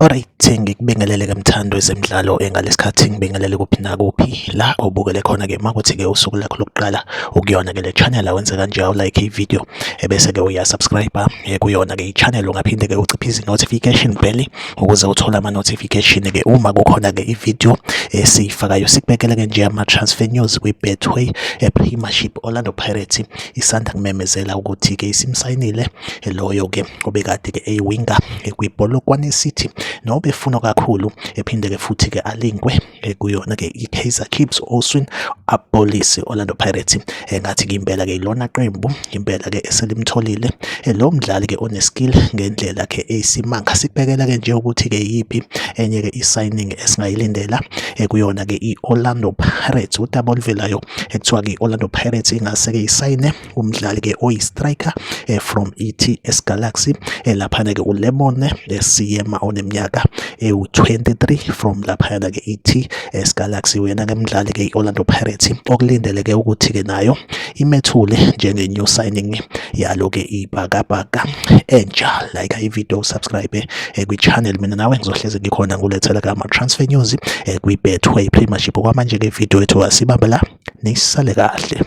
Alright, ngikubingelele-ke mthandi wezemidlalo ngalesikhathi ngibingelele kuphi nakuphi la obukele khona-ke makuthi-ke usuku lakho lokuqala ukuyona-ke le channel awenze kanje awulike i-video ebese-ke uyasubscribe kuyona-ke i-channel. Ungaphinde-ke uciphize i-notification bell ukuze uthole ama-notification-ke uma kukhona-ke i-video esiyifakayo. Sikubekele-ke nje ama-transfer news kwi-Betway Premiership. Orlando Pirates isanda kumemezela ukuthi-ke isimsayinile loyo-ke obekade-ke eyiwinga kwiPolokwane City nobefunwa kakhulu, ephinde-ke futhi-ke alinkwe kuyona-ke i-Kaizer Chiefs, Oswin Appollis. Orlando Pirates engathi-ke impela-ke ilona qembu impela-ke eselimtholile lo mdlali-ke oneskill ngendlela-ke eyisimanga. Sibhekela-ke nje ukuthi-ke yiphi enye-ke i-signing esingayilindela kuyona-ke i-Orlando Pirates. Udaba oluvelayo ekuthiwa-ke i-Orlando Pirates ingase-ke isayine umdlali-ke oyi-striker from i-TS Galaxy, laphana-ke uLemon Seema oneminyaka ewu-23 from laphayana-ke i-TS Galaxy. Uyena-ke mdlali-ke i-Orlando Pirates okulindeleke ukuthi-ke nayo imethule njenge-new signing yalo-ke ibhakabhaka entsha. Like i-video, subscribe kwi-channel. Mina nawe ngizohlezi ngikhona ngulethela-ke ama-transfer news kwi-Betway Premiership. Okwamanje-ke ividiyo yethu asibambe la, nisale kahle.